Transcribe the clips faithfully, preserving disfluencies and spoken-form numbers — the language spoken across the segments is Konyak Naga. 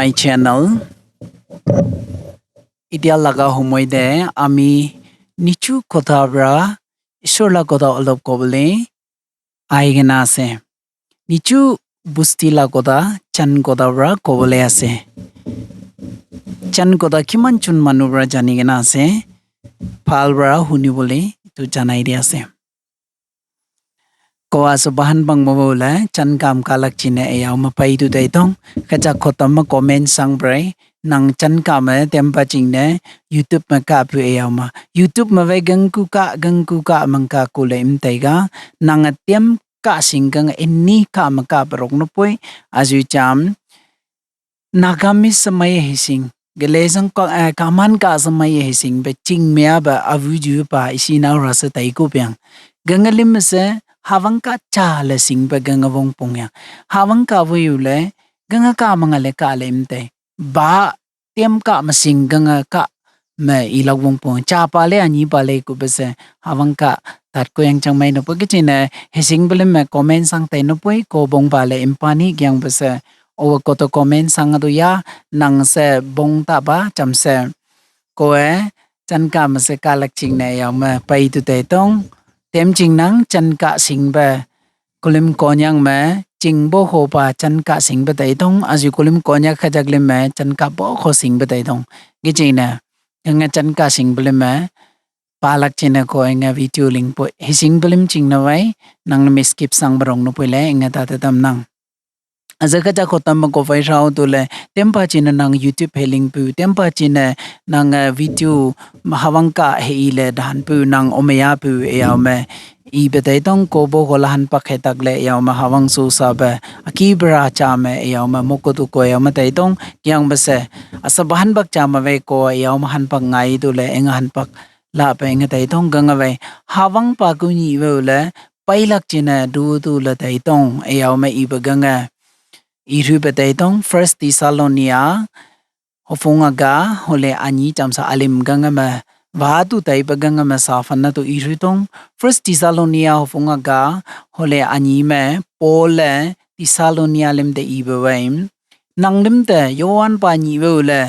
My channel. Etia laga homoi te ami nichu kotha para Isor la kotha olop kobole ahi kena ase. Nichu busti la kotha, chan kotha para kobole ase. Chan kotha kiman chun manu para jani kena ase, bhal para huni bole etu janai di ase. Ko aso bahan bang mo bole chan kam kalak chine eyau ma pai tu tai tong. Kacha khotam ma comment sang brai. Nang chan kam e tem pa ching ne YouTube ma ka pu eyau ma. YouTube ma vai gang ku ka, gang ku ka mang ka ku le im tai ga. Nang a tem ka sing gang e ni ka ma ka pa rok no poi. Azu cham Nagamese samai hising. Gele sang ka, eh, kaman ka samai hising be ching mea ba avu ju pa isi nau ra se tai ku piang. Ganga lim se hawang ka cha le sing be ganga wong pong yang. Hawang ka wu yu le ganga ka manga le ka le im tai. Ba tem ka ma sing ganga ka me ilak wong pong. Cha pa le ani pa le ku be se hawang ka tat ko yang chang mai no po kichine hising bele me comment sang tai no poi ko bong pa le im pa ni gyang be se. Owa koto comment sang adu ya nang se bong ta ba cham se. Ko e chan ka ma se ka lak ching ne yau ma pai tu tai tong. Tem ching nang chan ka sing ba. Kulim konyang ma ching bo ho pa chan ka sing ba tai tong. Azu kulim konyang khajak lim ma chan ka bo ho sing ba tai tong. Gi ching ne. Nga chan ka sing ba lim ma. Pa lak ching ne ko nga video link po. Hi sing ba lim ching na wai. Nang mi skip sang ba rong no poi le nga ta te tam nang. Aza ka ja khotam ma ko vai rau tu le, tempa chine nang YouTube he ling pu, tempa chine nang, eh, video ma hawang ka he i le dan pu nang omaya pu eyau me. I be tai tong ko bo ko la han pak he tak le eyau ma hawang su sa be. Aki bra cha me eyau ma moko tu ko eyau ma tai tong kiang be se. Asa ba han pak cha ma ve ko eyau ma han pak ngai tu le enga han pak la pe enga tai tong ganga ve. Hawang pa ku ni ve le pailak chine du tu la tai tong eyau ma i be ganga. Iru be tai tong First Thessalonia hofong aga hole ani chamsa alim ganga ma va tu tai be ganga ma sa fan na tu iru tong. First Thessalonia hofong aga hole ani me Paul le Thessalonia lim de i be wai. Nang lim de Yohan pa ni ve le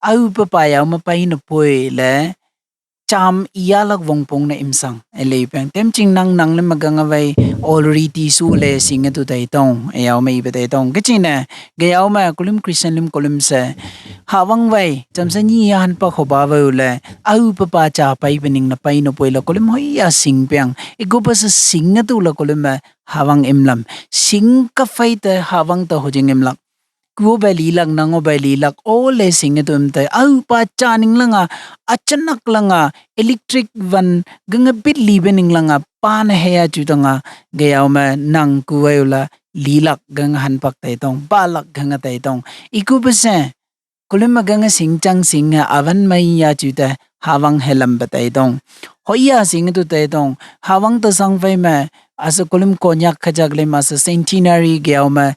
au pe pa yau ma pai na poi le cham iyalak wongpong na imsang. Elei peng tem ching nang nang le magang avai already su le sing tu tai tong eyau ma i be tai tong ke chine ge yau ma kulim Christian lim kulim se hawang vai cham se ni ya han pa kho ba vai le au pa pa cha pai pe ning na pai no poi la kulim hoi ya sing peng i go pa se sing tu la kulim ma hawang imlam sing ka fai te hawang ta hojing imlak. Kuo bai lilak nango bai lilak o le sing e tum tai au pa cha ning langa achanak langa electric van ganga bit li be ning langa pa na heya chu tanga gayau ma nang kuwai ula lilak ganga han pak tai tong palak ganga tai tong iku bese kulim ma ganga sing chang sing ha avan mai ya chu ta hawang helam ba tai tong hoya sing tu tai tong hawang ta sang vai ma asa kulim konyak khajak le ma sa centenary gayau ma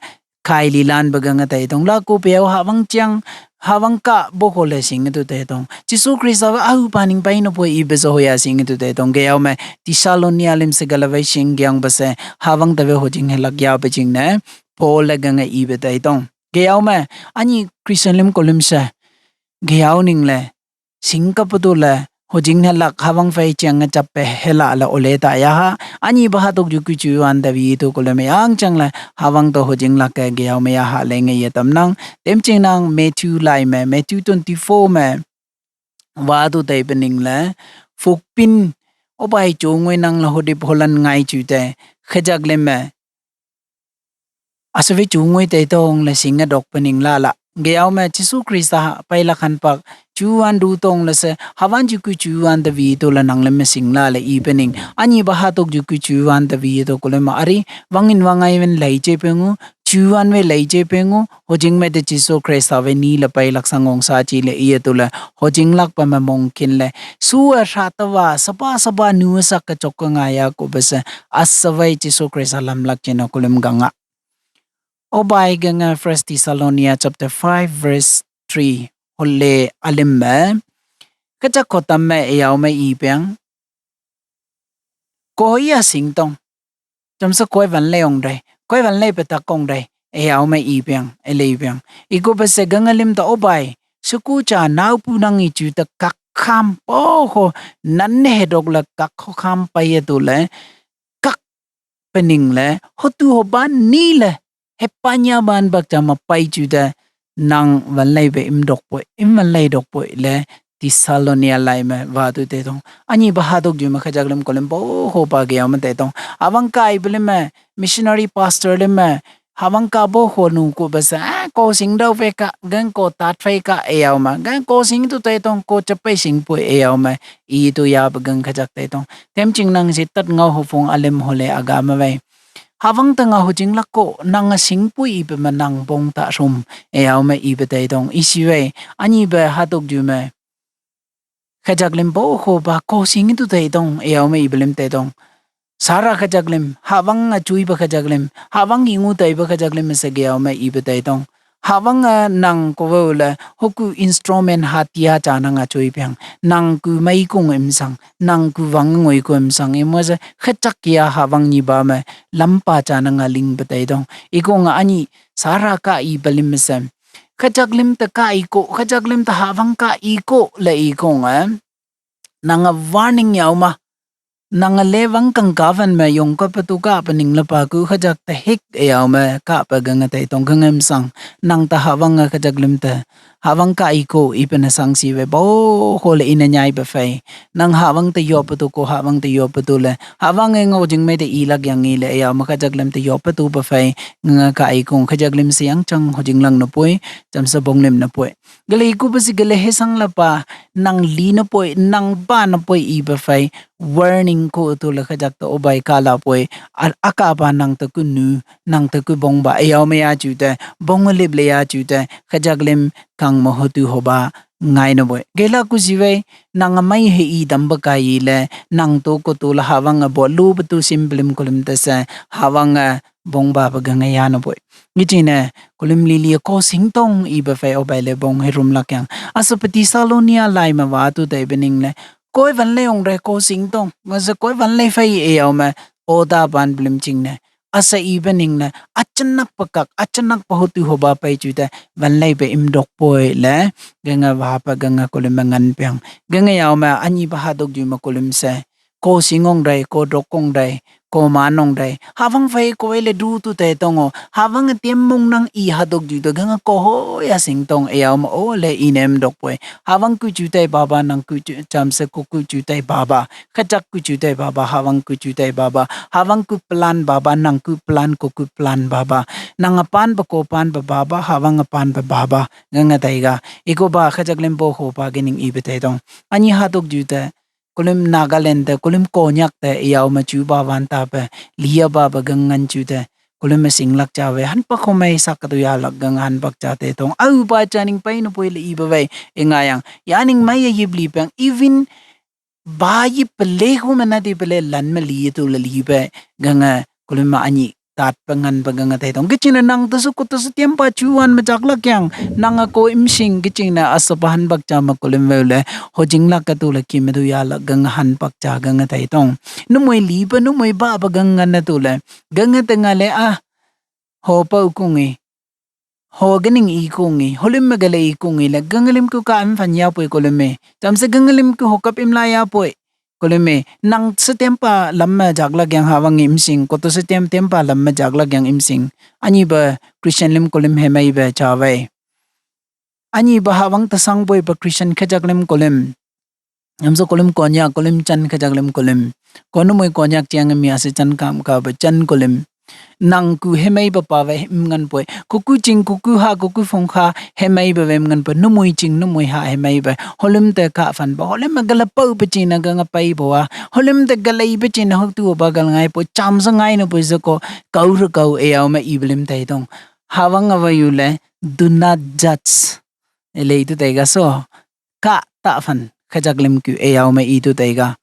kai li lan ba ganga tai tong la ko peo hawang chiang hawang ka bo ko le sing tu tai tong Jisu Krista wa au pa ning pai no po i be zo hoya sing tu tai tong gayau ma Thessalonia lim se gala vai sing gyang ba se hawang ta ve ho jing he lak ya ba jing ne Paul le ganga i be tai tong gayau ma ani Christian lim ko lim se gayau ning le sing ka putu le hojing na lak hawang fai chiang nga chap pe hela la ole ta ya ha ani ba ha tok ju ku chu an da wi tu ko le me ang chang le hawang to hojing lak ke ge yau me ya ha le nge ye tam nang tem ching nang Matthew lai me Matthew twenty-four me wa tu tai pe ning le fuk pin o bai chu ngoi nang la ho dip holan ngai chu te khajak le me Asa ve chu ngoi tai tong le sing a dok pe ning la la. Ge yau me Jisu Krista ha pai la khan pak chu an du tong le se hawan ju ku chu an ta vi tu la nang le me sing la le i pe ning. Ani ba ha tok ju ku chu an ta vi to ko le ma ari wang in wang ai ven lai che pe ngu chu an ve lai che pe ngu ho jing me te Jisu Krista ve ni le pai lak sang ong sa chi le i tu le ho jing lak pa me mong kin le su a hra ta wa sa pa sa pa nu sa ka chok ka nga ya ko be se a sa vai Jisu Krista lam lak che na ko lem ga nga. O bai ganga First Thessalonia chapter five verse three hole alim me kacha khotam me eyau me i peng ko ya sing tong chamsa koi van le ong dai koi van le pe ta kong dai eyao me ipiang, eleipiang. Iko pese gangalim ta obai. Suku cha naupu nang ichu ta kakham poho nan ne hedok la kakho kham pai ya tu le kak pening le hotu hoban ni le hepanya ban bak cha mapai chu ta nang vanlei be im dokpoi, im vanlei dokpoi le Thessalonia lai me vatu te tong. Anyi ba hadok ju me khajaklim kolim poho pa ge yao me te tong. Avang kai bele me missionary pastor le me Havang ka bo ho nu ku ba sa, ah, ko sing dau fe ka, gan ko tat fe ka, eyao ma, gan ko sing tu te tong, ko chapai sing pui, eyao ma, i tu ya ba gan khajak te tong. Tem ching nang si tat ngau ho phung alem ho le aga ma vei. Havang ta ngau ho jing lak ko, nang a sing pui i ba ma nang bong ta rum, eyao ma i ba te tong, i si vei. Anyi ba hatok ju ma. Khajaklim bo ho ba ko sing tu te tong, eyao ma i ba lim te tong. Sara khajaklim, havang a chui ba khajaklim, havang i ngu tai ba khajaklim sa ge yao ma i ba te tong. Havang a nang ko wo la, hoku instrument hatia cha nang a chui piang, nang ku mai kung im sang, nang ku vang ngoi ko im sang, i mo sa khajak ya havang ni ba ma, lampa cha nang a ling ba te tong. I ko nga anyi, sara ka i ba lim ma sem. Khajaklim ta ka i ko, khajaklim ta havang ka i ko la i ko nga. Nang a warning yao ma. Nang a le vang kang ka van ma yong ka pa tu ka pa ning la pa ku khajak ta hik e yao ma ka pa gang a tai tong gang em sang. Nang ta havang a khajaklim ta. Havang ka i ko i pa na sang si ve bo ho le i na nyai ba fai. Nang havang ta yo pa tu ko havang ta yo pa tu le. Havang e ngo jing me ta i lak yang i le yao ma khajaklim ta yo pa tu ba fai. Nga ka i ko khajaklim siang chang ho jing lang na pui. Cham sa bong lim na pui. Gale i ku pa si gale he sang la pa. Nang li na pui, nang ba na pui i ba fai. Warning ko tu la khajak ta obai ka la pui. A, a ka ba nang ta ku nu, nang ta ku bong ba. Eyao ma ya chu ta, bong lip le ya chu ta. Khajaklim kang ma ho tu ho ba. Ngai na boi. Gela ku si vei, nang a mai he i dam ba ka i le, nang to ko to la havang a bo lu ba tu sim blim kulim ta sa, havang a bong ba ba gang a ya na boi. Ngi chi ne, kulim li li a ko sing tong i ba fai o bai le bong he rum lak yang. Asa pa Thessalonia lai ma va tu tai ba ning le, koi van le ong re ko sing tong, nga sa koi van le fai e yao ma, o da ban blim ching ne. Asa i ba ning na, achanak pa kak, achanak pa ho tu ho ba pai chu ta, van lai ba im dok poi le, ganga va pa ganga kulim ma ngan piang. Ganga yao ma, anyi ba ha dok ju ma kulim se. Ko sing ong dai, ko dok ong dai, ko man ong dai. Havang fai ko le du tu te tong o, havang tiam mong nang i ha dok ju ta, ganga ko ho ya sing tong e yao ma o le i nem dok poi. Havang ku chu tai baba nang ku chu cham se ko ku chu tai baba. Khachak ku chu tai baba, havang ku chu tai baba, havang ku plan baba, nang ku plan ko ku plan baba, nang a pan ba ko pan ba baba, havang a pan ba baba, nga nga tai ga. Iko ba khachak lem bo ho pa ge ning i ba tai tong. Anyi ha tok ju ta, kulim Nagaland ta, kulim Konyak ta, yao ma chu ba van ta pa, lia ba ba gang ngan chu ta. Kulim ma sing lak cha ve, han pa kho mai sak ka tu ya lak gang han bak cha te tong. Au ba cha ning pai no poi le i ba ve, e nga yang. Ya ning mai ya yip li pang, even ba yi pele hu ma na di pele lan ma li tu la li pe ganga kulim ma anyi tat pa ngan pa ganga tai tong. Kichina nang ta su ku ta su tiam pa chu wan ma jak la kyang. Nang a ko im sing kichina asa pa han bak cha ma kulim ve le. Ho jing la ka tu la ki ma du ya la ganga han bak cha ganga tai tong. Nu moi li pa nu moi ba pa ganga na tu le. Ganga ta nga le a. Ho pa u ku ngi. Ho ganing i ku ngi, holim ma gale i ku ngi le, gangalim ku ka am fan ya poi kolome. Tam se gangalim ku hokap im la ya poi kolome. Nang se tem pa lam ma jak la gyang ha wang im sing, ko to se tem tem pa lam ma jak la gyang im sing. Anyi ba Christian lim kolim he mai ba cha wai. Anyi ba ha wang ta sang poi ba Christian khajak lim kolim. Am so kolim Konyak, kolim chan khajak lim kolim. Ko nu moi Konyak chiang mi ase chan kam ka ba chan kolim. Nang ku he mai ba pa ve im ngan poi. Ku ku ching, ku ku ha, ku ku phong kha, he mai ba ve im ngan poi. Nu moi ching, nu moi ha, he mai ba. Holim te ka fan ba. Holim ma gala pau pa ching na ga nga pai ba wa. Holim te gala i pa ching na hok tu ba gal ngai poi. Cham sa ngai na poi sa ko. Kau ra kau e yao ma i blim tai tong. Ha wang a wa yu le. Do not judge. E le i tu tai ga so. Ka ta fan khajak lim ku e yao ma i tu tai ga.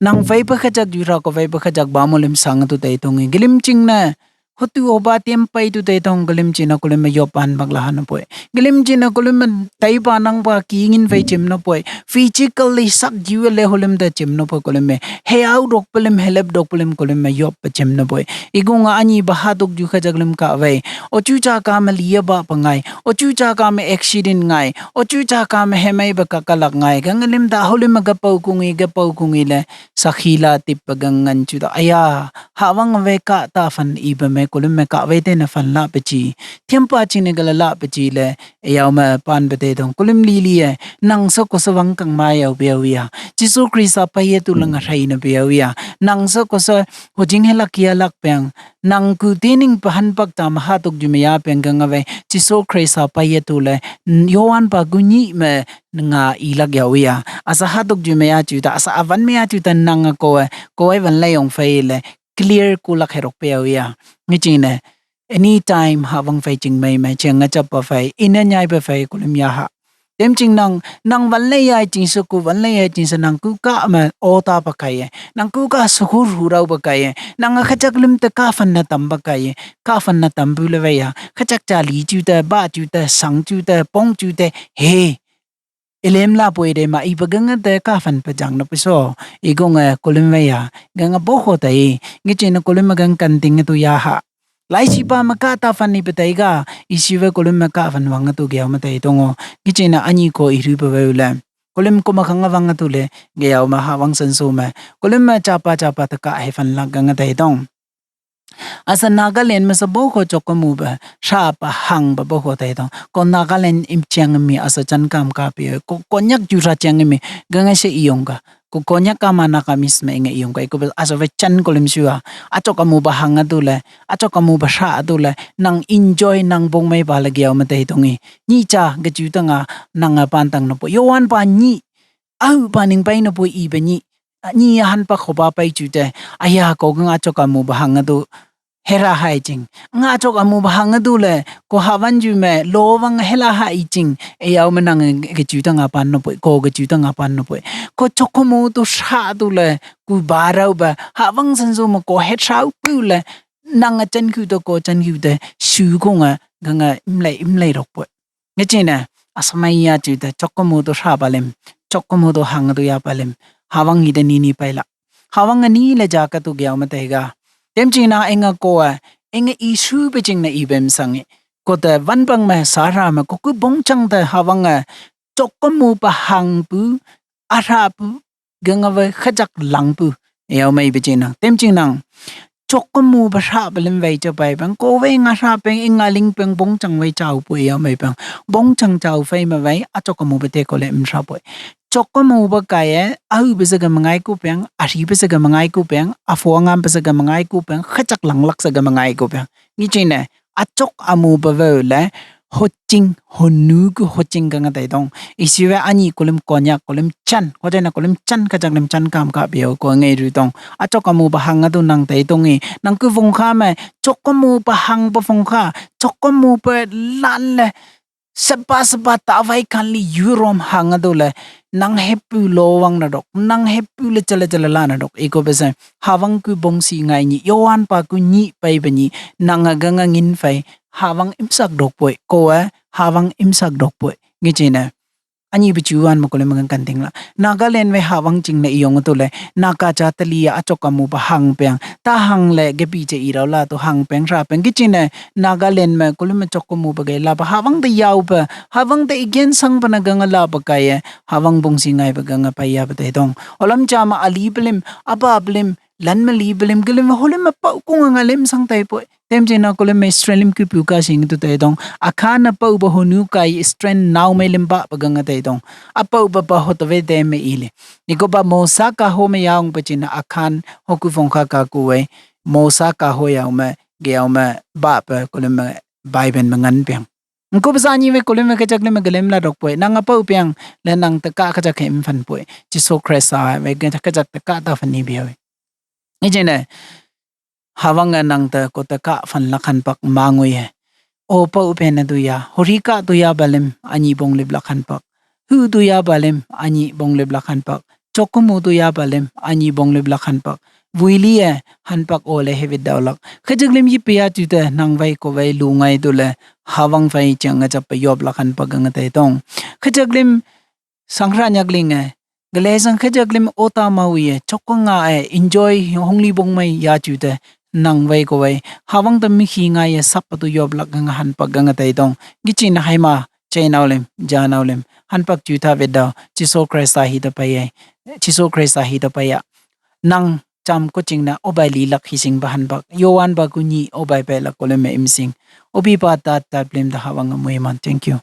Nang fai pa khajak ju ra ko fai pa khajak ba mo lim sang tu tai tong i. Gilim ching na Hotu hoba tiam pai tu te tong kelim china kelim me yop an bak lahan poi. Kelim china kelim me taipa nangpa kingin fai chim no poi. Physically sak jiu le holim te chim no poi kelim me. He au dok pelim helep dok pelim kelim me yop pe chim no poi. Igung anyi baha tuk ju kha jak lim ka wei. Ochu cha ka me liya ba pangai. Ochu cha ka me accident ngai. Ochu cha ka me hemai ba kakalak ngai. Gang lim da holim me gapau kungi gapau kungi le. Sakhila tip pa gang ngan chu da. Aya, hawang we ka ta fan iba me kelim me ka we te na fan la pe chi. Tiam pa chi ne gala la pe chi le. Eyau me pan pe te dong kelim li li e. Nang so ko so wang kang ma yau biau ya. Jisu Krista pa ye tu lang a rai na biau ya. Nang so ko so ho jing he lak ya lak peng. Nang ku tining pa han pak ta ma ha tuk ju me ya peng gang a we. Jisu Krista pa ye tu le. Yohan pa ku ni me nga i lak yau ya. Asa ha tuk ju me ya chu ta. Asa avan me ya chu ta nang a ko e. Ko e van la yong fai le. Clear ku lak herok pe yau ya. Ngi ching ne. Anytime hawang fai ching mai mai ching nga chap pa fai. Ina nyai pa fai kelim ya ha. Tem ching nang, nang van le ya ching sa ku van le ya ching sa nang ku ka ma o ta pa kai e. Nang ku ka suhur hurau pa kai e. Nang a khachak lim te ka fan na tam pa kai e. Ka fan na tam bu le we ya. Khachak cha li chu te, ba chu te, sang chu te, pong chu te. He. Ilem la poi de ma iba gang te ka fan pa jang na pa so. Igung a kelim we ya. Gang a bo ho ta i. Ngi china kelim me gang kan ting tu ya ha. Lai si pa me ka ta fan ni pa tai ga. Isi we kelim me ka fan wang tu giau me tai tongo. Ngi china anyi ko iru pa we le. Kelim ko ma khang wang tu le. Giau ma hawang san so me. Kelim me cha pa cha pa ta ka he fan la gang tai tong. Asa Nagaland me sa bo ko chok ko mu ba. Sha pa hang ba bo ko tai tong. Ko Nagaland im chiang mi asa chan kam ka pi. Ko, Konyak ju ra chiang mi. Gang a se iyong ka. Ko Konyak ka ma Nagamese me inga iyong ka. Iko ba asa we chan kelim sua. Achok amu ba hang a tu le. Achok amu ba sha a tu le. Nang enjoy nang bong mai ba le giau ma tai tongi. Ni cha ga ju ta nga nang a pan tang no po. Yohan pa ni. Au pa ning pai no po i ba ni. A ni a han pa kho ba pai chu te. Aya ko nga chok amu ba hang a tu. Hera hai ching. Nga chok amu ba hang a tu le. Ko hawan ju me lo wang hela hai ching. E yau me nang ga chu ta nga pan no po. Ko ga chu ta nga pan no po. Ko chok ko mu tu sha tu le. Ku ba rau ba. Hawang san so mo ko he sha u pu le. Nang a chan khu to ko chan khu te. Su ko nga. Ga nga im lai im lai rok po. Ngi china, asamai ya chu te, chok ko mu tu sha pa lim, chok ko mu tu hang tu ya pa lim, hawang hi te ni ni pai la. Hawang a ni le ja ka tu giau ma te ga. Tem china enga ko a, enga i su pe ching na i bem sang i. Ko te van pang me sa ra me ko ku bong chang te hawang a, chok ko mu pa hang pu, a ra pu, gang a we khajak lang pu. Yau mai pe ching nang. Tem ching nang. Chok ko mu ba sha ba lim wei cha pai pang. Ko wei nga sha peng, i nga ling peng, bong chang wei chau pu yau mai pang. Bong chang chau fai ma wei, a chok ko mu ba te ko le im sha poi. Chok ko mu ba kai e, a u ba sa ga ma ngai ku peng, a ri ba sa ga ma ngai ku peng, a fo ngam ba sa ga ma ngai ku peng, khajak lang lak sa ga ma ngai ku peng. Ngi ching ne, a chok amu ba wei le, ho ching, ho nu ku ho ching ka nga tai tong. Isi we anyi ko lim Konyak ko lim chan. Ko jai na ko lim chan ka jak lim chan kam ka biau ko ngai ru tong. A chok amu ba hang a tu nang tai tong i. Nang ku vong kha me. Chok ko mu ba hang ba vong kha. Chok ko mu ba lan le. Sapa sapa ta vai kan li yu rom hang a tu le. Nang he pu lo wang na dok. Nang he pu le chala chala la na dok. Iko ba sa. Hawang ku bong si ngai ni. Yohan pa ku ni pai ba ni. Nang a ga nga ngin fai. Hawang im sak dok poi. Ko a. Hawang im sak dok poi. Ngi china. Anyi ba chu wan ma ko le ma kan ting la. Nagaland we hawang ching na iyong tu le. Naka cha ta li a chok amu ba hang peng. Ta hang le ge pi che i rau la tu hang peng sha peng. Ngi china. Nagaland me ko le ma chok ko mu ba ge la ba hawang ta yau ba. Hawang ta i gen sang ba na ga nga la ba kai e. Hawang bong si ngai ba ga nga pa ya ba te dong. Olam cha ma a li ba lim. A ba ba lim. Lan ma li ba lim. Ga lim ho lim ma pau ku nga nga lim sang tai poi. Tem china ko le me Australian ki pu ka sing tu te dong. A kha na pau ba ho nu kai Australian nau me lim ba ba ga nga te dong. A pau ba ba ho ta we te me i le. Ni ko ba mo sa ka ho me yaung pa china a khan ho ku vong kha ka ku we. Mo sa ka ho yau me ge yau me ba pa ko le me Bible me ngan peng. Ko ba sa ni we ko le me ka jak le me ga lem la dok poi. Nang a pau peng le nang ta ka ka jak he im fan poi. Jisu Krista we ka jak ta ka ta fan ni biau. Ngi china. Hawang a nang ta ko ta ka fan la khan pak ma ngui he. O pau pen a tu ya. Hori ka tu ya ba lim anyi bong lip la khan pak. Hu tu ya ba lim anyi bong lip la khan pak. Chok ko mu tu ya ba lim anyi bong lip la khan pak. Vui li e hanpak o le hevit daulak. Khajaklim yi pia tute nang vai ko vai lu ngai tu le hawang vai chang nga chap yoplak hanpak nga tai tong. Khajaklim sanghra nyakling e. Gale sang khajaklim ota mawi e. Chokko nga e. Enjoy hongli bong mai ya tute nang vai ko vai. Hawang tam mi khi ngai e sap patu yoplak nga hanpak nga tai tong. Gichin haima chai naulim, ja naulim. Hanpak tuta vedau. Chiso Christa hi ta pai e. Chiso Christa hi ta pai ya. Nang cham ko ching na obai li lak hi sing ba hanpak. Yowan ba ku ni obai pai lak ko le me im sing. Obi pa tat tat blim da hawang amui man. Thank you.